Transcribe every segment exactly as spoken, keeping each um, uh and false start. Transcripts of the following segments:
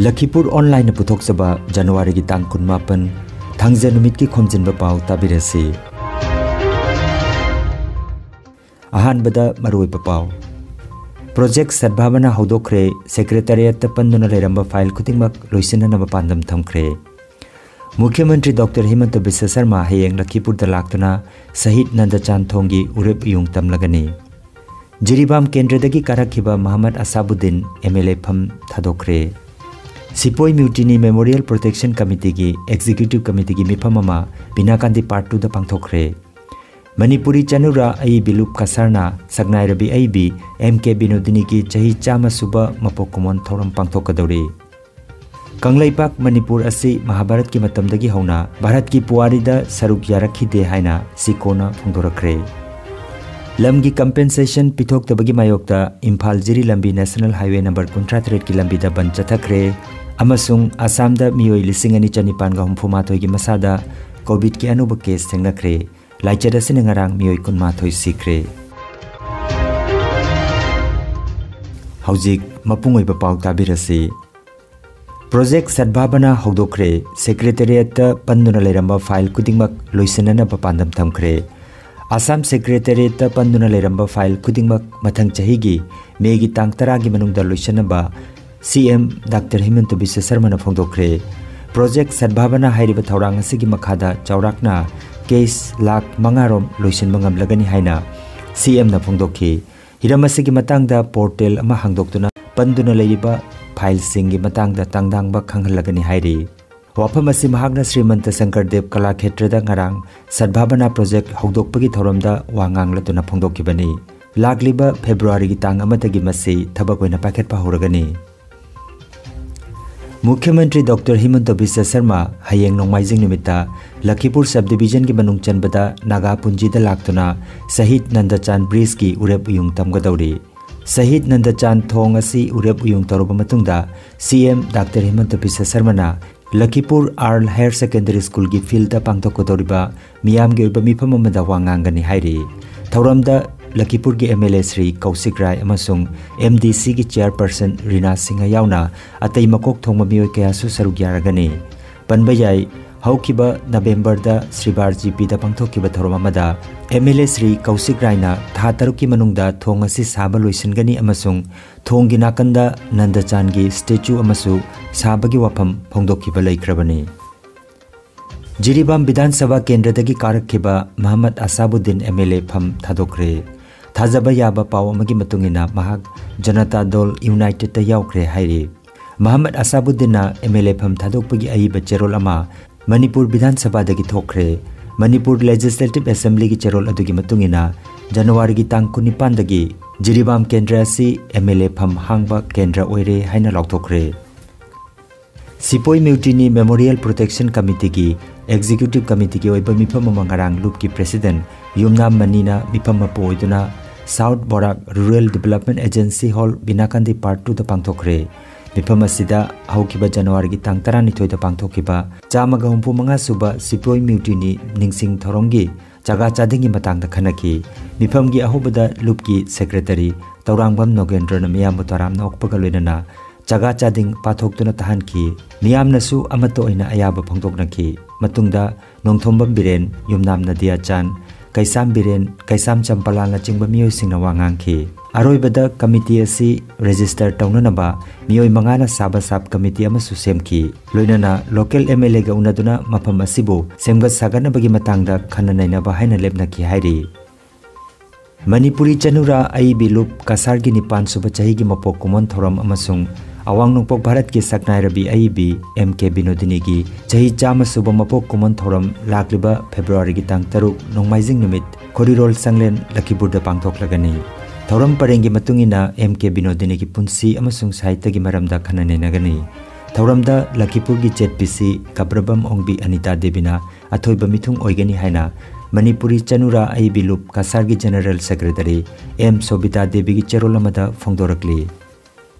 ꯂꯈꯤꯄꯨꯔ ꯑꯣꯟꯂꯥꯏꯟꯅ ꯄꯨꯊꯣꯛꯆꯕ ꯖꯅꯋꯥꯔꯤꯒꯤ ꯇꯥꯡ ꯀꯨꯟꯃꯥꯄꯟ, ꯊꯥꯡꯖ ꯅꯨꯃꯤꯠꯀꯤ ꯈꯣꯝꯖꯤꯟꯕ ꯄꯥꯎ ꯇꯥꯕꯤꯔꯁꯤ꯫ ꯑꯍꯥꯟꯕꯗ ꯃꯔꯨꯑꯣꯏꯕ ꯄꯥꯎ꯫ ꯄ꯭ꯔꯣꯖꯦꯛ ꯁꯗꯚꯥꯕꯅꯥ ꯍꯧꯗꯣꯛꯈ꯭ꯔꯦ, ꯁꯦꯀ꯭ꯔꯦꯇꯔꯤꯌꯦꯠꯇ ꯄꯟꯗꯨꯅ ꯂꯩꯔꯝꯕ ꯐꯥꯏꯜ ꯈꯨꯗꯤꯡꯃꯛ ꯂꯣꯏꯁꯤꯟꯅꯅꯕ ꯄꯥꯟꯗꯝ ꯊꯝꯈ꯭ꯔꯦ꯫ ꯃꯨꯈ꯭ꯌ ꯃꯟꯇ꯭ꯔꯤ ꯗꯣꯛꯇꯔ ꯍꯤꯃꯟꯇ ꯕꯤꯁ꯭ꯋ ꯁꯔꯃ ꯍꯌꯦꯡ ꯂꯈꯤꯄꯨꯔꯗ ꯂꯥꯛꯇꯨꯅ ꯁꯍꯤꯗ ꯅꯟꯗꯆꯥꯟ ꯊꯣꯡꯒꯤ ꯎꯔꯦꯞ ꯎꯌꯨꯡ ꯇꯝꯂꯒꯅꯤ꯫ ꯖꯤꯔꯤꯕꯥꯝ ꯀꯦꯟꯗ꯭ꯔꯗꯒꯤ ꯀꯥꯔꯛꯈꯤꯕ ꯃꯍꯃꯗ ꯑꯁꯥꯕꯨꯗꯤꯟ ꯑꯦꯝ ꯑꯦꯜ ꯑꯦ ꯐꯝ ꯊꯥꯗꯣꯛꯈ꯭ꯔꯦ꯫ ꯁꯤꯄꯣꯏ ꯃ꯭ꯌꯨꯇꯤꯅꯤ ꯃꯦꯃꯣꯔꯤꯌꯦꯜ ꯄ꯭ꯔꯣꯇꯦꯛꯁꯟ ꯀꯃꯤꯇꯤꯒꯤ ꯑꯦꯛꯖꯤꯀ꯭ꯌꯨꯇꯤꯚ ꯀꯃꯤꯇꯤꯒꯤ ꯃꯤꯐꯝ ꯑꯃ ꯕꯤꯅꯥꯀꯥꯟꯗꯤ ꯄꯥꯔꯠ ꯇꯨꯗ ꯄꯥꯡꯊꯣꯛꯈ꯭ꯔꯦ꯫ ꯃꯅꯤꯄꯨꯔꯤ ꯆꯅꯨꯔꯥ ꯑꯏ ꯕꯤꯂꯨꯞ ꯀꯁꯥꯔꯅ ꯁꯛꯅꯥꯏꯔꯕꯤ ꯑꯏꯕꯤ ꯑꯦꯝ ꯀꯦ ꯕꯤꯅꯣꯗꯤꯅꯤꯒꯤ ꯆꯍꯤ ꯆꯥꯝꯃ ꯁꯨꯕ ꯃꯄꯣꯛ ꯀꯨꯝꯑꯣꯟ ꯊꯧꯔꯝ ꯄꯥꯡꯊꯣꯛꯀꯗꯧꯔꯤ꯫ ꯀꯪꯂꯩꯄꯥꯛ ꯃꯅꯤꯄꯨꯔ ꯑꯁꯤ ꯃꯍꯥꯚꯥꯔꯠꯀꯤ ꯃꯇꯝꯗꯒꯤ ꯍꯧꯅ ꯚꯥꯔꯠꯀꯤ ꯄꯨꯋꯥꯔꯤꯗ ꯁꯔꯨꯛ ꯌꯥꯔꯛꯈꯤꯗꯦ ꯍꯥꯏꯅ ꯁꯤꯀꯣꯅ ꯐꯣꯡꯗꯣꯔꯛꯈ꯭ꯔꯦ꯫ ꯂꯝꯒꯤ ꯀꯝꯄꯦꯟꯁꯦꯁꯟ ꯄꯤꯊꯣꯛꯇꯕꯒꯤ ꯃꯥꯌꯣꯛꯇ ꯏꯝꯐꯥꯜ ꯖꯤꯔꯤ ꯂꯝꯕꯤ ꯅꯦꯁꯅꯦꯜ ꯍꯥꯏꯋꯦ ꯅꯝꯕꯔ ꯀꯨꯟꯊ꯭ꯔꯥ ꯇꯔꯦꯠꯀꯤ ꯂꯝꯕꯤꯗ ꯕꯟ ꯆꯠꯊꯈ꯭ꯔꯦ ꯑꯃꯁꯨꯡ ꯑꯁꯥꯝꯗ ꯃꯤꯑꯣꯏ ꯂꯤꯁꯤꯡ ꯑꯅꯤ ꯆꯅꯤꯄꯥꯟꯒ ꯍꯨꯝꯐꯨ ꯃꯥꯊꯣꯏꯒꯤ ꯃꯁꯥꯗ ꯀꯣꯚꯤꯗꯀꯤ ꯑꯅꯧꯕ ꯀꯦꯁ ꯊꯦꯡꯅꯈ꯭ꯔꯦ꯫ ꯂꯥꯏꯆꯠ ꯑꯁꯤꯅ ꯉꯔꯥꯡ ꯃꯤꯑꯣꯏ ꯀꯨꯟꯃꯥꯊꯣꯏ ꯁꯤꯈ꯭ꯔꯦ꯫ ꯍꯧꯖꯤꯛ ꯃꯄꯨꯡ ꯑꯣꯏꯕ ꯄꯥꯎ ꯇꯥꯕꯤꯔꯁꯤ꯫ ꯄ꯭ꯔꯣꯖꯦꯛ ꯁꯗꯚꯥꯕꯅꯥ ꯍꯧꯗꯣꯛꯈ꯭ꯔꯦ꯫ ꯁꯦꯀ꯭ꯔꯦꯇꯔꯤꯌꯦꯠꯇ ꯄꯟꯗꯨꯅ ꯂꯩꯔꯝꯕ ꯐꯥꯏꯜ ꯈꯨꯗꯤꯡꯃꯛ ꯂꯣꯏꯁꯤꯟꯅꯅꯕ ꯄꯥꯟꯗꯝ ꯊꯝꯈ꯭ꯔꯦ꯫ ꯑꯁꯥꯝ ꯁꯦꯀ꯭ꯔꯦꯇꯔꯤꯌꯦꯠꯇ ꯄꯟꯗꯨꯅ ꯂꯩꯔꯝꯕ ꯐꯥꯏꯜ ꯈꯨꯗꯤꯡꯃꯛ ꯃꯊꯪ ꯆꯍꯤꯒꯤ ꯃꯦꯒꯤ ꯇꯥꯡ ꯇꯔꯥꯒꯤ ꯃꯅꯨꯡꯗ ꯂꯣꯏꯁꯤꯟꯅꯕ ꯁꯤ ꯑꯦꯝ ꯗꯥꯛꯇꯔ ꯍꯤꯃꯟꯇ ꯕꯤꯁ꯭ꯋ ꯁꯔꯃꯅ ꯐꯣꯡꯗꯣꯛꯈ꯭ꯔꯦ꯫ ꯄ꯭ꯔꯣꯖꯦꯛ ꯁꯗꯚꯥꯕꯅꯥ ꯍꯥꯏꯔꯤꯕ ꯊꯧꯔꯥꯡ ꯑꯁꯤꯒꯤ ꯃꯈꯥꯗ ꯆꯥꯎꯔꯥꯛꯅ ꯀꯦꯁ ꯂꯥꯈ ꯃꯉꯥ ꯔꯣꯝ ꯂꯣꯏꯁꯤꯟꯕ ꯉꯝꯂꯒꯅꯤ ꯍꯥꯏꯅ ꯁꯤ ꯑꯦꯝꯅ ꯐꯣꯡꯗꯣꯛꯈꯤ꯫ ꯍꯤꯔꯝ ꯑꯁꯤꯒꯤ ꯃꯇꯥꯡꯗ ꯄꯣꯔꯇꯦꯜ ꯑꯃ ꯍꯥꯡꯗꯣꯛꯇꯨꯅ ꯄꯟꯗꯨꯅ ꯂꯩꯔꯤꯕ ꯐꯥꯏꯜꯁꯤꯡꯒꯤ ꯃꯇꯥꯡꯗ ꯇꯥꯡꯗꯥꯡꯕ ꯈꯪꯍꯜꯂꯒꯅꯤ ꯍꯥꯏꯔꯤ꯫ ꯋꯥꯐꯝ ꯑꯁꯤ ꯃꯍꯥꯛꯅ ꯁ꯭ꯔꯤꯃꯟꯇ ꯁꯪꯀꯔꯗꯦꯕ ꯀꯂꯥꯈꯦꯇ꯭ꯔꯗ ꯉꯔꯥꯡ ꯁꯗꯚꯥꯕꯅꯥ ꯄ꯭ꯔꯣꯖꯦꯛ ꯍꯧꯗꯣꯛꯄꯒꯤ ꯊꯧꯔꯝꯗ ꯋꯥ ꯉꯥꯡꯂꯗꯨꯅ ꯐꯣꯡꯗꯣꯛꯈꯤꯕꯅꯤ꯫ ꯂꯥꯛꯂꯤꯕ ꯐꯦꯕ꯭ꯔꯨꯋꯥꯔꯤꯒꯤ ꯇꯥꯡ ꯑꯃꯗꯒꯤ ꯃꯁꯤ ꯊꯕꯛ ꯑꯣꯏꯅ ꯄꯥꯏꯈꯠꯄ ꯍꯧꯔꯒꯅꯤ꯫ ꯃꯨꯈ꯭ꯌ ꯃꯟꯇ꯭ꯔꯤ ꯗꯣꯛꯇꯔ ꯍꯤꯃꯟꯇ ꯕꯤꯁ꯭ꯋ ꯁꯔꯃ ꯍꯌꯦꯡ ꯅꯣꯡꯃꯥꯏꯖꯤꯡ ꯅꯨꯃꯤꯠꯇ ꯂꯈꯤꯄꯨꯔ ꯁꯕ ꯗꯤꯕꯤꯖꯟꯒꯤ ꯃꯅꯨꯡ ꯆꯟꯕꯗ ꯅꯥꯒꯥ ꯄꯨꯟꯖꯤꯗ ꯂꯥꯛꯇꯨꯅ ꯁꯍꯤꯗ ꯅꯟꯗꯆꯥꯟ ꯕ꯭ꯔꯤꯖꯀꯤ ꯎꯔꯦꯞ ꯎꯌꯨꯡ ꯇꯝꯒꯗꯧꯔꯤ꯫ ꯁꯍꯤꯗ ꯅꯟꯗꯆꯥꯟ ꯊꯣꯡ ꯑꯁꯤ ꯎꯔꯦꯞ ꯎꯌꯨꯡ ꯇꯧꯔꯕ ꯃꯇꯨꯡꯗ ꯁꯤ M doctor ꯍꯤꯃꯟꯇ Visva ꯁꯔꯃꯅ ꯂꯈꯤꯄꯨꯔ ꯑꯥꯔꯜ higher secondary ꯁ꯭ꯀꯨꯜꯒꯤ ꯐꯤꯜꯗ ꯄꯥꯡꯊꯣꯛꯀꯗꯧꯔꯤꯕ ꯃꯤꯌꯥꯝꯒꯤ ꯑꯣꯏꯕ ꯃꯤꯐꯝ ꯑꯃꯗ ꯋꯥ ꯉꯥꯡꯒꯅꯤ ꯍꯥꯏꯔꯤ꯫ ꯊꯧꯔꯝꯗ ꯂꯈꯤꯄꯨꯔꯒꯤ M L A ꯁ꯭ꯔꯤ ꯀꯧꯁꯤꯛ ꯔꯥꯏ ꯑꯃꯁꯨꯡ M D Cꯒꯤ chairperson ꯔꯤꯅꯥ ꯁꯤꯡꯍ ꯌꯥꯎꯅ ꯑꯇꯩ ꯃꯀꯣꯛ ꯊꯣꯡꯕ ꯃꯤꯑꯣꯏ ꯀꯌꯥꯁꯨ ꯁꯔꯨꯛ ꯌꯥꯔꯒꯅꯤ꯫ ꯄꯟꯕ ꯌꯥꯏ, ꯍꯧꯈꯤꯕ ꯅꯕꯦꯝꯕꯔꯗ ꯁ꯭ꯔꯤꯕꯥꯔ G Pꯗ ꯄꯥꯡꯊꯣꯛꯈꯤꯕ ꯊꯧꯔꯝ ꯑꯃꯗ M L A ꯁ꯭ꯔꯤ ꯀꯧꯁꯤꯛ ꯔꯥꯏꯅ ꯊꯥ ꯇꯔꯨꯛꯀꯤ ꯃꯅꯨꯡꯗ ꯊꯣꯡ ꯑꯁꯤ ꯁꯥꯕ ꯂꯣꯏꯁꯤꯟꯒꯅꯤ ꯑꯃꯁꯨꯡ ꯊꯣꯡꯒꯤ ꯅꯥꯀꯟꯗ ꯅꯟꯗꯆꯥꯟꯒꯤ statue ꯑꯃꯁꯨ ꯁꯥꯕꯒꯤ ꯋꯥꯐꯝ ꯐꯣꯡꯗꯣꯛꯈꯤꯕ ꯂꯩꯈ꯭ꯔꯕꯅꯤ꯫ ꯖꯤꯔꯤꯕꯥꯝ ꯕꯤꯙꯥꯟ ꯁꯚꯥ ꯀꯦꯟꯗ꯭ꯔꯗꯒꯤ ꯀꯥꯔꯛꯈꯤꯕ ꯃꯍꯃꯗ ꯑꯁꯥꯕꯨꯗꯤꯟ M L A ꯐꯝ ꯊꯥꯗꯣꯛꯈ꯭ꯔꯦ꯫ ꯊꯥꯖꯕ ꯌꯥꯕ ꯄꯥꯎ ꯑꯃꯒꯤ ꯃꯇꯨꯡ ꯏꯟꯅ ꯃꯍꯥꯛ ꯖꯅꯇꯥ ꯗꯜ ꯌꯨꯅꯥꯏꯇꯦꯗꯇ ꯌꯥꯎꯈ꯭ꯔꯦ ꯍꯥꯏꯔꯤ꯫ ꯃꯍꯃꯗ ꯑꯁꯥꯕꯨꯗꯤꯟꯅ M L A ꯐꯝ ꯊꯥꯗꯣꯛꯄꯒꯤ ꯑꯏꯕ ꯆꯦꯔꯣꯜ ꯑꯃ ꯃꯅꯤꯄꯨꯔ ꯕꯤꯙꯥꯟ ꯁꯚꯥꯗꯒꯤ ꯊꯣꯛꯈ꯭ꯔꯦ꯫ ꯃꯅꯤꯄꯨꯔ Legislative Assemblyꯒꯤ ꯆꯦꯔꯣꯜ ꯑꯗꯨꯒꯤ ꯃꯇꯨꯡ ꯏꯟꯅ ꯖꯅꯋꯥꯔꯤꯒꯤ ꯇꯥꯡ ꯀꯨꯟꯅꯤꯄꯥꯟꯗꯒꯤ ꯖꯤꯔꯤꯕꯥꯝ ꯀꯦꯟꯗ꯭ꯔ ꯑꯁꯤ M L A ꯐꯝ ꯍꯥꯡꯕ ꯀꯦꯟꯗ꯭ꯔ ꯑꯣꯏꯔꯦ ꯍꯥꯏꯅ ꯂꯥꯎꯊꯣꯛꯈ꯭ꯔꯦ꯫ ꯁꯤꯄꯣꯏ ꯃ꯭ꯌꯨꯇꯤꯅꯤ Memorial Protection Committeeꯒꯤ Executive Committeeꯒꯤ ꯑꯣꯏꯕ ꯃꯤꯐꯝ ꯑꯃ ꯉꯔꯥꯡ ꯂꯨꯞꯀꯤ President ꯌꯨꯝꯅꯥꯝ ꯃꯅꯤꯅ ꯃꯤꯐꯝ ꯃꯄꯨ ꯑꯣꯏꯗꯨꯅ South Barak Rural Development Agency Hall ꯕꯤꯅꯥꯀꯥꯟꯗꯤ Part Twoꯗ ꯄꯥꯡꯊꯣꯛꯈ꯭ꯔꯦ꯫ ꯃꯤꯐꯝ ꯑꯁꯤꯗ ꯍꯧꯈꯤꯕ ꯖꯅꯋꯥꯔꯤꯒꯤ ꯇꯥꯡ ꯇꯔꯥꯅꯤꯊꯣꯏꯗ ꯄꯥꯡꯊꯣꯛꯈꯤꯕ ꯆꯥꯝꯃꯒ ꯍꯨꯝꯐꯨ ꯃꯉꯥ ꯁꯨꯕ ꯁꯤꯄꯣꯏ ꯃ꯭ꯌꯨꯇꯤꯅꯤ ꯅꯤꯡꯁꯤꯡ ꯊꯧꯔꯝꯒꯤ ꯆꯥꯒꯥ ꯆꯥꯗꯤꯡꯒꯤ ꯃꯇꯥꯡꯗ ꯈꯟꯅꯈꯤ꯫ ꯃꯤꯐꯝꯒꯤ ꯑꯍꯧꯕꯗ ꯂꯨꯞꯀꯤ Secretary ꯇꯧꯔꯥꯡꯕꯝ ꯅꯣꯒꯦꯟꯗ꯭ꯔꯅ ꯃꯤꯌꯥꯝꯕꯨ ꯇꯔꯥꯝꯅ ꯑꯣꯛꯄꯒ ꯂꯣꯏꯅꯅ ꯆꯥꯒꯥ ꯆꯥꯗꯤꯡ ꯄꯥꯊꯣꯛꯇꯨꯅ ꯇꯥꯍꯟꯈꯤ꯫ ꯃꯤꯌꯥꯝꯅꯁꯨ ꯑꯃꯠꯇ ꯑꯣꯏꯅ ꯑꯌꯥꯕ ꯐꯣꯡꯗꯣꯛꯅꯈꯤ꯫ ꯃꯇꯨꯡꯗ ꯅꯣꯡꯊꯣꯝꯕꯝ ꯕꯤꯔꯦꯟ, ꯌꯨꯝꯅꯥꯝ ꯅꯗꯤꯌꯥꯆꯥꯟ, ꯀꯩꯁꯥꯝ ꯕꯤꯔꯦꯟ, ꯀꯩꯁꯥꯝ ꯆꯝꯄꯂꯥꯜꯅꯆꯤꯡꯕ ꯃꯤꯑꯣꯏꯁꯤꯡꯅ ꯋꯥ ꯉꯥꯡꯈꯤ꯫ ꯑꯔꯣꯏꯕꯗ committee ꯑꯁꯤ register ꯇꯧꯅꯅꯕ ꯃꯤꯑꯣꯏ ꯃꯉꯥꯅ ꯁꯥꯕ sub committee ꯑꯃꯁꯨ ꯁꯦꯝꯈꯤ꯫ ꯂꯣꯏꯅꯅ local M L Aꯒ ꯎꯅꯗꯨꯅ ꯃꯐꯝ ꯑꯁꯤꯕꯨ ꯁꯦꯝꯒꯠ ꯁꯥꯒꯠꯅꯕꯒꯤ ꯃꯇꯥꯡꯗ ꯈꯟꯅ ꯅꯩꯅꯕ ꯍꯥꯏꯅ ꯂꯦꯞꯅꯈꯤ ꯍꯥꯏꯔꯤ꯫ ꯃꯅꯤꯄꯨꯔꯤ ꯆꯅꯨꯔꯥ ꯑꯏꯕꯤ ꯂꯨꯞ ꯀꯁꯥꯔꯒꯤ ꯅꯤꯄꯥꯟ ꯁꯨꯕ ꯆꯍꯤꯒꯤ ꯃꯄꯣꯛ ꯀꯨꯝꯑꯣꯟ ꯊꯧꯔꯝ ꯑꯃꯁꯨꯡ ꯑꯋꯥꯡ ꯅꯣꯡꯄꯣꯛ ꯚꯥꯔꯠꯀꯤ ꯁꯛꯅꯥꯏꯔꯕꯤ ꯑꯏꯕꯤ M K ꯕꯤꯅꯣꯗꯤꯅꯤꯒꯤ ꯆꯍꯤ ꯆꯥꯝꯃ ꯁꯨꯕ ꯃꯄꯣꯛ ꯀꯨꯝꯑꯣꯟ ꯊꯧꯔꯝ ꯂꯥꯛꯂꯤꯕ Februaryꯒꯤ ꯇꯥꯡ ꯇꯔꯨꯛ ꯅꯣꯡꯃꯥꯏꯖꯤꯡ ꯅꯨꯃꯤꯠ ꯈꯣꯔꯤꯔꯣꯜ ꯆꯥꯡꯂꯦꯟ ꯂꯈꯤꯄꯨꯔꯗ ꯄꯥꯡꯊꯣꯛꯂꯒꯅꯤ꯫ ꯊꯧꯔꯝ ꯄꯔꯦꯡꯒꯤ ꯃꯇꯨꯡ ꯏꯟꯅ M K ꯕꯤꯅꯣꯗꯤꯅꯤꯒꯤ ꯄꯨꯟꯁꯤ ꯑꯃꯁꯨꯡ ꯁꯥꯍꯤꯇ꯭ꯌꯒꯤ ꯃꯔꯝꯗ ꯈꯟꯅ ꯅꯩꯅꯒꯅꯤ꯫ ꯊꯧꯔꯝꯗ ꯂꯈꯤꯄꯨꯔꯒꯤ Z P C ꯀꯕ꯭ꯔꯕꯝ ꯑꯣꯡꯕꯤ ꯑꯅꯤꯇꯥ ꯗꯦꯕꯤꯅ ꯑꯊꯣꯏꯕ ꯃꯤꯊꯨꯡ ꯑꯣꯏꯒꯅꯤ ꯍꯥꯏꯅ ꯃꯅꯤꯄꯨꯔꯤ ꯆꯅꯨꯔꯥ ꯑꯏꯕꯤ ꯂꯨꯞ ꯀꯁꯥꯔꯒꯤ General Secretary M ꯁꯣꯕꯤꯇꯥ ꯗꯦꯕꯤꯒꯤ ꯆꯦꯔꯣꯜ ꯑꯃꯗ ꯐꯣꯡꯗꯣꯔꯛꯂꯤ꯫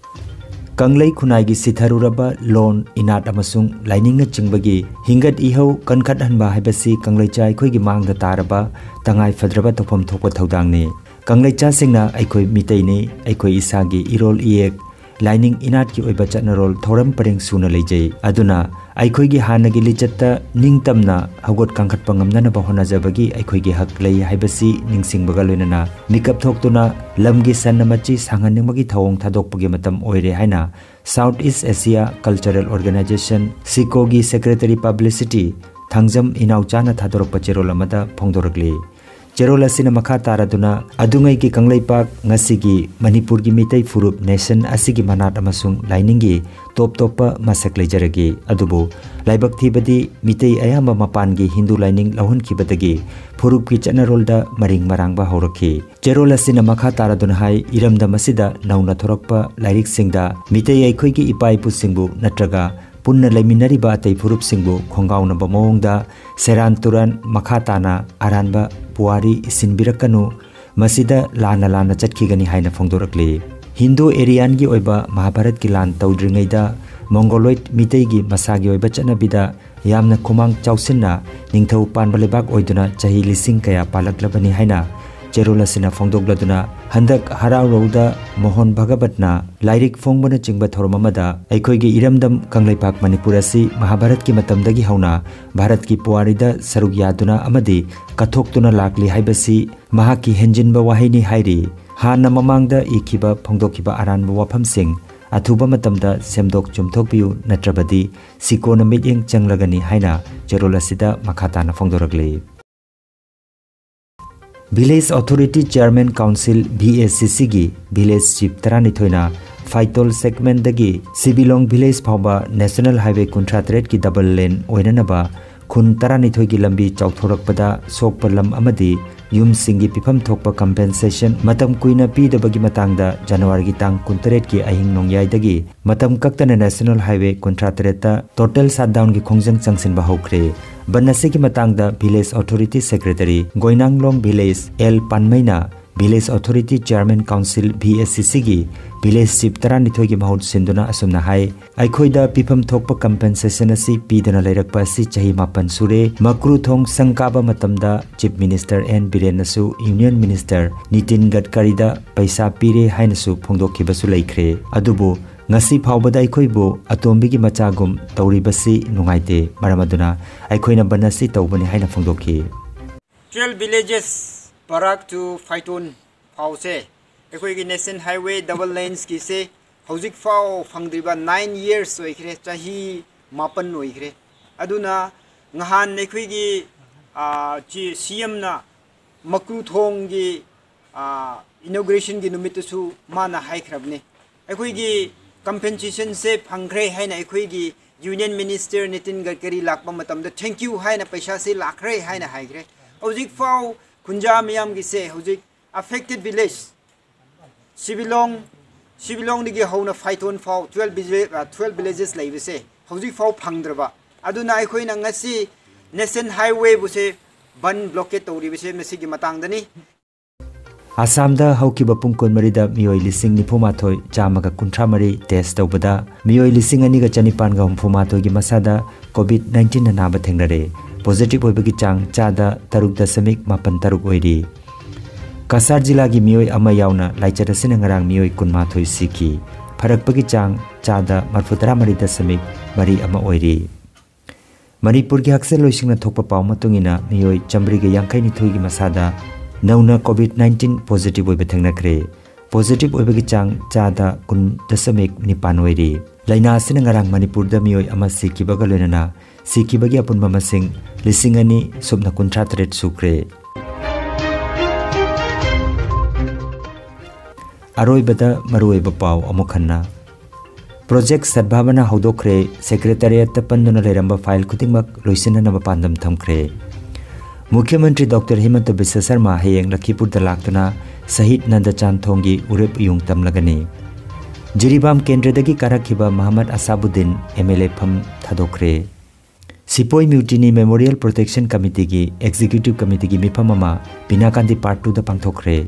ꯀꯪꯂꯩ ꯈꯨꯟꯅꯥꯏꯒꯤ ꯁꯤꯊꯔꯨꯔꯕ ꯂꯣꯟ, ꯏꯅꯥꯠ ꯑꯃꯁꯨꯡ ꯂꯥꯏꯅꯤꯡꯅꯆꯤꯡꯕꯒꯤ ꯍꯤꯡꯒꯠ ꯏꯍꯧ ꯀꯟꯈꯠꯍꯟꯕ ꯍꯥꯏꯕꯁꯤ ꯀꯪꯂꯩꯆꯥ ꯑꯩꯈꯣꯏꯒꯤ ꯃꯥꯡꯗ ꯇꯥꯔꯕ ꯇꯉꯥꯏ ꯐꯗ꯭ꯔꯕ ꯇꯧꯐꯝ ꯊꯣꯛꯄ ꯊꯧꯗꯥꯡꯅꯤ꯫ ꯀꯪꯂꯩꯆꯥꯁꯤꯡꯅ ꯑꯩꯈꯣꯏ ꯃꯤꯇꯩꯅꯤ, ꯑꯩꯈꯣꯏ ꯏꯁꯥꯒꯤ ꯏꯔꯣꯜ ꯏꯌꯦꯛ, ꯂꯥꯏꯅꯤꯡ ꯏꯅꯥꯠꯀꯤ ꯑꯣꯏꯕ ꯆꯠꯅꯔꯣꯜ ꯊꯧꯔꯝ ꯄꯔꯦꯡ ꯁꯨꯅ ꯂꯩꯖꯩ꯫ ꯑꯗꯨꯅ ꯑꯩꯈꯣꯏꯒꯤ ꯍꯥꯟꯅꯒꯤ ꯂꯤꯆꯠꯇ ꯅꯤꯡꯇꯝꯅ ꯍꯧꯒꯠ ꯀꯥꯡꯈꯠꯄ ꯉꯝꯅꯅꯕ ꯍꯣꯠꯅꯖꯕꯒꯤ ꯑꯩꯈꯣꯏꯒꯤ ꯍꯛ ꯂꯩ ꯍꯥꯏꯕꯁꯤ ꯅꯤꯡꯁꯤꯡꯕꯒ ꯂꯣꯏꯅꯅ ꯃꯤꯀꯞ ꯊꯣꯛꯇꯨꯅ ꯂꯝꯒꯤ ꯁꯟꯅ ꯃꯆꯤ ꯁꯥꯡꯍꯟꯅꯤꯡꯕꯒꯤ ꯊꯧꯑꯣꯡ ꯊꯥꯗꯣꯛꯄꯒꯤ ꯃꯇꯝ ꯑꯣꯏꯔꯦ ꯍꯥꯏꯅ South East Asia Cultural Organization, ꯁꯤꯀꯣꯒꯤ Secretary Publicity Thangjam ꯏꯅꯥꯎꯆꯥꯅ ꯊꯥꯗꯣꯔꯛꯄ ꯆꯦꯔꯣꯜ ꯑꯃꯗ ꯐꯣꯡꯗꯣꯔꯛꯂꯤ꯫ ꯆꯦꯔꯣꯜ ꯑꯁꯤꯅ ꯃꯈꯥ ꯇꯥꯔꯗꯨꯅ ꯑꯗꯨꯉꯩꯒꯤ ꯀꯪꯂꯩꯄꯥꯛ, ꯉꯁꯤꯒꯤ ꯃꯅꯤꯄꯨꯔꯒꯤ ꯃꯤꯇꯩ ꯐꯨꯔꯨꯞ ꯅꯦꯁꯟ ꯑꯁꯤꯒꯤ ꯃꯅꯥꯠ ꯑꯃꯁꯨꯡ ꯂꯥꯏꯅꯤꯡꯒꯤ ꯇꯣꯞ ꯇꯣꯞꯄ ꯃꯁꯛ ꯂꯩꯖꯔꯒꯦ꯫ ꯑꯗꯨꯕꯨ ꯂꯥꯏꯕꯛ ꯊꯤꯕꯗꯤ ꯃꯤꯇꯩ ꯑꯌꯥꯝꯕ ꯃꯄꯥꯟꯒꯤ ꯍꯤꯟꯗꯨ ꯂꯥꯏꯅꯤꯡ ꯂꯧꯍꯟꯈꯤꯕꯗꯒꯤ ꯐꯨꯔꯨꯞꯀꯤ ꯆꯠꯅꯔꯣꯜꯗ ꯃꯔꯤꯡ ꯃꯔꯥꯡꯕ ꯍꯧꯔꯛꯈꯤ꯫ ꯆꯦꯔꯣꯜ ꯑꯁꯤꯅ ꯃꯈꯥ ꯇꯥꯔꯗꯨꯅ ꯍꯥꯏ, ꯏꯔꯝꯗꯝ ꯑꯁꯤꯗ ꯅꯧꯅ ꯊꯣꯔꯛꯄ ꯂꯥꯏꯔꯤꯛꯁꯤꯡꯗ ꯃꯤꯇꯩ ꯑꯩꯈꯣꯏꯒꯤ ꯏꯄꯥ ꯏꯄꯨꯁꯤꯡꯕꯨ ꯅꯠꯇ꯭ꯔꯒ ꯄꯨꯟꯅ ꯂꯩꯃꯤꯟꯅꯔꯤꯕ ꯑꯇꯩ ꯐꯨꯔꯨꯞꯁꯤꯡꯕꯨ ꯈꯣꯡꯒꯥꯎꯅꯕ ꯃꯑꯣꯡꯗ ꯁꯦꯔꯥꯟ ꯇꯨꯔꯥꯟ ꯃꯈꯥ ꯇꯥꯅ ꯑꯔꯥꯟꯕ ꯄꯨꯋꯥꯔꯤ ꯏꯁꯤꯟꯕꯤꯔꯛꯀꯅꯨ꯫ ꯃꯁꯤꯗ ꯂꯥꯟꯅ ꯂꯥꯟꯅ ꯆꯠꯈꯤꯒꯅꯤ ꯍꯥꯏꯅ ꯐꯣꯡꯗꯣꯔꯛꯂꯤ꯫ ꯍꯤꯟꯗꯨ ꯑꯦꯔꯤꯌꯥꯟꯒꯤ ꯑꯣꯏꯕ ꯃꯍꯥꯚꯥꯔꯠꯀꯤ ꯂꯥꯟ ꯇꯧꯗ꯭ꯔꯤꯉꯩꯗ ꯃꯣꯡꯒꯣꯂꯣꯏꯗ ꯃꯤꯇꯩꯒꯤ ꯃꯁꯥꯒꯤ ꯑꯣꯏꯕ ꯆꯠꯅꯕꯤꯗ ꯌꯥꯝꯅ ꯈꯨꯃꯥꯡ ꯆꯥꯎꯁꯤꯟꯅ ꯅꯤꯡꯊꯧ ꯄꯥꯟꯕ ꯂꯩꯕꯥꯛ ꯑꯣꯏꯗꯨꯅ ꯆꯍꯤ ꯂꯤꯁꯤꯡ ꯀꯌꯥ ꯄꯥꯜꯂꯛꯂꯕꯅꯤ ꯍꯥꯏꯅ ꯆꯦꯔꯣꯜ ꯑꯁꯤꯅ ꯐꯣꯡꯗꯣꯛꯂꯗꯨꯅ, ꯍꯟꯗꯛ ꯍꯔꯥꯎꯔꯧꯗ ꯃꯣꯍꯟ ꯚꯒꯕꯠꯅ ꯂꯥꯏꯔꯤꯛ ꯐꯣꯡꯕꯅꯆꯤꯡꯕ ꯊꯧꯔꯝ ꯑꯃꯗ ꯑꯩꯈꯣꯏꯒꯤ ꯏꯔꯝꯗꯝ ꯀꯪꯂꯩꯄꯥꯛ ꯃꯅꯤꯄꯨꯔ ꯑꯁꯤ ꯃꯍꯥꯚꯥꯔꯠꯀꯤ ꯃꯇꯝꯗꯒꯤ ꯍꯧꯅ ꯚꯥꯔꯠꯀꯤ ꯄꯨꯋꯥꯔꯤꯗ ꯁꯔꯨꯛ ꯌꯥꯗꯨꯅ ꯑꯃꯗꯤ ꯀꯠꯊꯣꯛꯇꯨꯅ ꯂꯥꯛꯂꯤ ꯍꯥꯏꯕꯁꯤ ꯃꯍꯥꯛꯀꯤ ꯍꯦꯟꯖꯤꯟꯕ ꯋꯥꯍꯩꯅꯤ ꯍꯥꯏꯔꯤ꯫ ꯍꯥꯟꯅ ꯃꯃꯥꯡꯗ ꯏꯈꯤꯕ ꯐꯣꯡꯗꯣꯛꯈꯤꯕ ꯑꯔꯥꯟꯕ ꯋꯥꯐꯝꯁꯤꯡ ꯑꯊꯨꯕ ꯃꯇꯝꯗ ꯁꯦꯝꯗꯣꯛ ꯆꯨꯝꯊꯣꯛꯄꯤꯌꯨ, ꯅꯠꯇ꯭ꯔꯕꯗꯤ ꯁꯤꯀꯣꯅ ꯃꯤꯠꯌꯦꯡ ꯆꯪꯂꯒꯅꯤ ꯍꯥꯏꯅ ꯆꯦꯔꯣꯜ ꯑꯁꯤꯗ ꯃꯈꯥ ꯇꯥꯅ ꯐꯣꯡꯗꯣꯔꯛꯂꯤ꯫ Village Authority Chairman Council, V A C C ꯒꯤ Village Chief ꯇꯔꯥꯅꯤꯊꯣꯏꯅ ꯐꯥꯏꯇꯣꯜ ꯁꯦꯒꯃꯦꯟꯗꯒꯤ ꯁꯤꯕꯤꯂꯣꯡ ꯚꯤꯂꯦꯖ ꯐꯥꯎꯕ ꯅꯦꯁꯅꯦꯜ ꯍꯥꯏꯋꯦ ꯀꯨꯟꯊ꯭ꯔꯥ ꯇꯔꯦꯠꯀꯤ ꯗꯕꯜ ꯂꯦꯟ ꯑꯣꯏꯅꯅꯕ ꯈꯨꯟ ꯇꯔꯥꯅꯤꯊꯣꯏꯒꯤ ꯂꯝꯕꯤ ꯆꯥꯎꯊꯣꯔꯛꯄꯗ ꯁꯣꯛꯄ ꯂꯝ ꯑꯃꯗꯤ ꯌꯨꯝꯁꯤꯡꯒꯤ ꯄꯤꯐꯝ ꯊꯣꯛꯄ ꯀꯝꯄꯦꯟꯁꯦꯁꯟ ꯃꯇꯝ ꯀꯨꯏꯅ ꯄꯤꯗꯕꯒꯤ ꯃꯇꯥꯡꯗ ꯖꯅꯋꯥꯔꯤꯒꯤ ꯇꯥꯡ ꯀꯨꯟꯇꯔꯦꯠꯀꯤ ꯑꯍꯤꯡ ꯅꯣꯡꯌꯥꯏꯗꯒꯤ ꯃꯇꯝ ꯀꯛꯇꯅ ꯅꯦꯁꯅꯦꯜ ꯍꯥꯏꯋꯦ ꯀꯨꯟꯊ꯭ꯔꯥ ꯇꯔꯦꯠꯇ ꯇꯣꯇꯦꯜ ꯁꯠꯗꯥꯎꯟꯒꯤ ꯈꯣꯡꯖꯪ ꯆꯪꯁꯤꯟꯕ ꯍꯧꯈ꯭ꯔꯦ꯫ ꯕꯟ ꯑꯁꯤꯒꯤ ꯃꯇꯥꯡꯗ village authority secretary Goinanglong village L ꯄꯥꯟꯃꯩꯅ village authority chairman council, V A C C ꯒꯤ Village Chief ꯇꯔꯥꯅꯤꯊꯣꯏꯒꯤ ꯃꯍꯨꯠ ꯁꯤꯟꯗꯨꯅ ꯑꯁꯨꯝꯅ ꯍꯥꯏ, ꯑꯩꯈꯣꯏꯗ ꯄꯤꯐꯝ ꯊꯣꯛꯄ compensation ꯑꯁꯤ ꯄꯤꯗꯅ ꯂꯩꯔꯛꯄ ꯑꯁꯤ ꯆꯍꯤ ꯃꯥꯄꯟ ꯁꯨꯔꯦ꯫ ꯃꯀ꯭ꯔꯨ ꯊꯣꯡ ꯁꯪ ꯀꯥꯕ ꯃꯇꯝꯗ Chief Minister ꯑꯦꯟ ꯕꯤꯔꯦꯟꯅꯁꯨ Union Minister ꯅꯤꯇꯤꯟ ꯒꯗꯀꯥꯔꯤꯗ ꯄꯩꯁꯥ ꯄꯤꯔꯦ ꯍꯥꯏꯅꯁꯨ ꯐꯣꯡꯗꯣꯛꯈꯤꯕꯁꯨ ꯂꯩꯈ꯭ꯔꯦ꯫ ꯑꯗꯨꯕꯨ ꯉꯁꯤ ꯐꯥꯎꯕꯗ ꯑꯩꯈꯣꯏꯕꯨ ꯑꯇꯣꯝꯕꯤꯒꯤ ꯃꯆꯥꯒꯨꯝ ꯇꯧꯔꯤꯕꯁꯤ ꯅꯨꯡꯉꯥꯏꯇꯦ꯫ ꯃꯔꯝ ꯑꯗꯨꯅ ꯑꯩꯈꯣꯏꯅ ꯕꯟ ꯑꯁꯤ ꯇꯧꯕꯅꯤ ꯍꯥꯏꯅ ꯐꯣꯡꯗꯣꯛꯈꯤ꯫ Twelve villages, ꯕꯔꯥꯛ to ꯐꯥꯏꯇꯣꯟ ꯐꯥꯎꯁꯦ ꯑꯩꯈꯣꯏꯒꯤ National Highway double lanes ꯀꯤꯁꯦ ꯍꯧꯖꯤꯛ ꯐꯥꯎ ꯐꯪꯗ꯭ꯔꯤꯕ nine years ꯑꯣꯏꯈ꯭ꯔꯦ, ꯆꯍꯤ ꯃꯥꯄꯟ ꯑꯣꯏꯈ꯭ꯔꯦ꯫ ꯑꯗꯨꯅ ꯉꯍꯥꯟ ꯑꯩꯈꯣꯏꯒꯤ, ꯑꯥ, ꯆꯤ-, C M-ꯅ ꯃꯀ꯭ꯔꯨ ꯊꯣꯡꯒꯤ, ꯑꯥ, inauguration ꯒꯤ ꯅꯨꯃꯤꯠꯇꯁꯨ ꯃꯥꯅ ꯍꯥꯏꯈ꯭ꯔꯕꯅꯤ, ꯑꯩꯈꯣꯏꯒꯤ compensation ꯁꯦ ꯐꯪꯈ꯭ꯔꯦ ꯍꯥꯏꯅ ꯑꯩꯈꯣꯏꯒꯤ Union Minister ꯅꯤꯇꯤꯟ ꯒꯗꯀꯥꯔꯤ ꯂꯥꯛꯄ ꯃꯇꯝꯗ thank you ꯍꯥꯏꯅ ꯄꯩꯁꯥꯁꯦ ꯂꯥꯛꯈ꯭ꯔꯦ ꯍꯥꯏꯅ ꯍꯥꯏꯈ꯭ꯔꯦ꯫ ꯍꯧꯖꯤꯛ ꯐꯥꯎ ꯈꯨꯟꯖꯥ ꯃꯤꯌꯥꯝꯒꯤꯁꯦ ꯍꯧꯖꯤꯛ affected village, ꯁꯤꯕꯤꯂꯣꯡ, ꯁꯤꯕꯤꯂꯣꯡꯗꯒꯤ ꯍꯧꯅ ꯐꯥꯏꯇꯣꯟ ꯐꯥꯎ twelve village, ꯑ, twelve villages ꯂꯩꯕꯁꯦ ꯍꯧꯖꯤꯛ ꯐꯥꯎ ꯐꯪꯗ꯭ꯔꯕ꯫ ꯑꯗꯨꯅ ꯑꯩꯈꯣꯏꯅ ꯉꯁꯤ National Highway ꯕꯨꯁꯦ ꯕꯟ blockade ꯇꯧꯔꯤꯕꯁꯦ ꯃꯁꯤꯒꯤ ꯃꯇꯥꯡꯗꯅꯤ꯫ ꯑꯁꯥꯝꯗ ꯍꯧꯈꯤꯕ ꯄꯨꯡ ꯀꯨꯟꯃꯔꯤꯗ ꯃꯤꯑꯣꯏ ꯂꯤꯁꯤꯡ ꯅꯤꯐꯨ ꯃꯥꯊꯣꯏ ꯆꯥꯝꯃꯒ ꯀꯨꯟꯊ꯭ꯔꯥ ꯃꯔꯤ test ꯇꯧꯕꯗ ꯃꯤꯑꯣꯏ ꯂꯤꯁꯤꯡ ꯑꯅꯤꯒ ꯆꯅꯤꯄꯥꯟꯒ ꯍꯨꯝꯐꯨ ꯃꯥꯊꯣꯏꯒꯤ ꯃꯁꯥꯗ COVID nineteen ꯅ ꯅꯥꯕ ꯊꯦꯡꯅꯔꯦ꯫ Positive ꯑꯣꯏꯕꯒꯤ ꯆꯥꯡ ꯆꯥꯗ ꯇꯔꯨꯛ ꯗꯁꯃꯤꯛ ꯃꯥꯄꯟ ꯇꯔꯨꯛ ꯑꯣꯏꯔꯤ꯫ ꯀꯁꯥꯔ ꯖꯤꯂꯥꯒꯤ ꯃꯤꯑꯣꯏ ꯑꯃ ꯌꯥꯎꯅ ꯂꯥꯏꯆꯠ ꯑꯁꯤꯅ ꯉꯔꯥꯡ ꯃꯤꯑꯣꯏ ꯀꯨꯟꯃꯥꯊꯣꯏ ꯁꯤꯈꯤ꯫ ꯐꯔꯛꯄꯒꯤ ꯆꯥꯡ ꯆꯥꯗ ꯃꯔꯐꯨ ꯇꯔꯥ ꯃꯔꯤ ꯗꯁꯃꯤꯛ ꯃꯔꯤ ꯑꯃ ꯑꯣꯏꯔꯤ꯫ ꯃꯅꯤꯄꯨꯔꯒꯤ ꯍꯛꯁꯦꯜꯂꯣꯏꯁꯤꯡꯅ ꯊꯣꯛꯄ ꯄꯥꯎ ꯃꯇꯨꯡ ꯏꯟꯅ ꯃꯤꯑꯣꯏ ꯆꯥꯃꯔꯤꯒ ꯌꯥꯡꯈꯩ ꯅꯤꯊꯣꯏꯒꯤ ꯃꯁꯥꯗ ꯅꯧꯅ COVID nineteen positive ꯑꯣꯏꯕ ꯊꯦꯡꯅꯈ꯭ꯔꯦ꯫ Positive ꯑꯣꯏꯕꯒꯤ ꯆꯥꯡ ꯆꯥꯗ ꯀꯨꯟ ꯗꯁꯃꯤꯛ ꯅꯤꯄꯥꯟ ꯑꯣꯏꯔꯤ꯫ ꯂꯥꯏꯅꯥ ꯑꯁꯤꯅ ꯉꯔꯥꯡ ꯃꯅꯤꯄꯨꯔꯗ ꯃꯤꯑꯣꯏ ꯑꯃ ꯁꯤꯈꯤꯕꯒ ꯂꯣꯏꯅꯅ ꯁꯤꯈꯤꯕꯒꯤ ꯑꯄꯨꯟꯕ ꯃꯁꯤꯡ ꯂꯤꯁꯤꯡ ꯑꯅꯤ ꯁꯨꯞꯅ ꯀꯨꯟꯊ꯭ꯔꯥ ꯇꯔꯦꯠ ꯁꯨꯈ꯭ꯔꯦ꯫ ꯑꯔꯣꯏꯕꯗ ꯃꯔꯨꯑꯣꯏꯕ ꯄꯥꯎ ꯑꯃꯨꯛ ꯍꯟꯅ꯫ Project ꯁꯗꯚꯥꯕꯅ ꯍꯧꯗꯣꯛꯈ꯭ꯔꯦ꯫ Secretariat ꯇ ꯄꯟꯗꯨꯅ ꯂꯩꯔꯝꯕ file ꯈꯨꯗꯤꯡꯃꯛ ꯂꯣꯏꯁꯤꯟꯅꯅꯕ ꯄꯥꯟꯗꯝ ꯊꯝꯈ꯭ꯔꯦ꯫ ꯃꯨꯈ꯭ꯌ ꯃꯟꯇ꯭ꯔꯤ ꯗꯣꯛꯇꯔ ꯍꯤꯃꯟꯇ ꯕꯤꯁ꯭ꯋ ꯁꯔꯃ ꯍꯌꯦꯡ ꯂꯈꯤꯄꯨꯔꯗ ꯂꯥꯛꯇꯨꯅ ꯁꯍꯤꯗ ꯅꯟꯗꯆꯥꯟ ꯊꯣꯡꯒꯤ ꯎꯔꯦꯞ ꯎꯌꯨꯡ ꯇꯝꯂꯒꯅꯤ꯫ ꯖꯤꯔꯤꯕꯥꯝ ꯀꯦꯟꯗ꯭ꯔꯗꯒꯤ ꯀꯥꯔꯛꯈꯤꯕ ꯃꯍꯃꯗ ꯑꯁꯥꯕꯨꯗꯤꯟ MLA ꯐꯝ ꯊꯥꯗꯣꯛꯈ꯭ꯔꯦ꯫ ꯁꯤꯄꯣꯏ Mutiny Memorial Protection Committee ꯒꯤ Executive Committee ꯒꯤ ꯃꯤꯐꯝ ꯑꯃ ꯕꯤꯅꯥꯀꯥꯟꯗꯤ Park two ꯗ ꯄꯥꯡꯊꯣꯛꯈ꯭ꯔꯦ꯫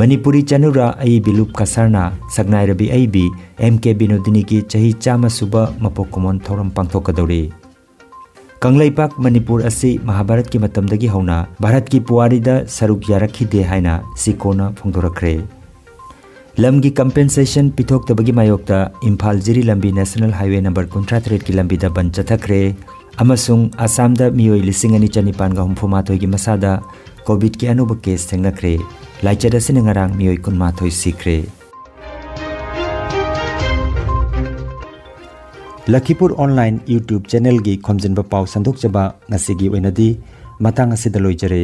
ꯃꯅꯤꯄꯨꯔꯤ ꯆꯅꯨꯔꯥ ꯑꯏꯕꯤ ꯂꯨꯞ ꯀꯁꯥꯔꯅ ꯁꯛꯅꯥꯏꯔꯕꯤ ꯑꯏꯕꯤ ꯑꯦꯝ ꯀꯦ ꯕꯤꯅꯣꯗꯤꯅꯤꯒꯤ ꯆꯍꯤ ꯆꯥꯝꯃ ꯁꯨꯕ ꯃꯄꯣꯛ ꯀꯨꯝꯑꯣꯟ ꯊꯧꯔꯝ ꯄꯥꯡꯊꯣꯛꯀꯗꯧꯔꯤ꯫ ꯀꯪꯂꯩꯄꯥꯛ ꯃꯅꯤꯄꯨꯔ ꯑꯁꯤ ꯃꯍꯥꯚꯥꯔꯠꯀꯤ ꯃꯇꯝꯗꯒꯤ ꯍꯧꯅ ꯚꯥꯔꯠꯀꯤ ꯄꯨꯋꯥꯔꯤꯗ ꯁꯔꯨꯛ ꯌꯥꯔꯛꯈꯤꯗꯦ ꯍꯥꯏꯅ ꯁꯤꯀꯣꯅ ꯐꯣꯡꯗꯣꯔꯛꯈ꯭ꯔꯦ꯫ ꯂꯝꯒꯤ compensation ꯄꯤꯊꯣꯛꯇꯕꯒꯤ ꯃꯥꯌꯣꯛꯇ ꯏꯝꯐꯥꯜ ꯖꯤꯔꯤ ꯂꯝꯕꯤ National Highway number ꯀꯨꯟꯊ꯭ꯔꯥ ꯇꯔꯦꯠꯀꯤ ꯂꯝꯕꯤꯗ ꯕꯟ ꯆꯠꯊꯈ꯭ꯔꯦ ꯑꯃꯁꯨꯡ ꯑꯁꯥꯝꯗ ꯃꯤꯑꯣꯏ ꯂꯤꯁꯤꯡ ꯑꯅꯤ ꯆꯅꯤꯄꯥꯟꯒ ꯍꯨꯝꯐꯨ ꯃꯥꯊꯣꯏꯒꯤ ꯃꯁꯥꯗ COVID-ꯀꯤ ꯑꯅꯧꯕ case ꯊꯦꯡꯅꯈ꯭ꯔꯦ꯫ ꯂꯥꯏꯆꯠ ꯑꯁꯤꯅ ꯉꯔꯥꯡ ꯃꯤꯑꯣꯏ ꯀꯨꯟꯃꯥꯊꯣꯏ ꯁꯤꯈ꯭ꯔꯦ꯫ ꯂꯈꯤꯄꯨꯔ online YouTube channelꯒꯤ ꯈꯣꯝꯖꯤꯟꯕ ꯄꯥꯎ ꯁꯟꯗꯣꯛꯆꯕ ꯉꯁꯤꯒꯤ ꯑꯣꯏꯅꯗꯤ ꯃꯇꯥꯡ ꯑꯁꯤꯗ ꯂꯣꯏꯖꯔꯦ꯫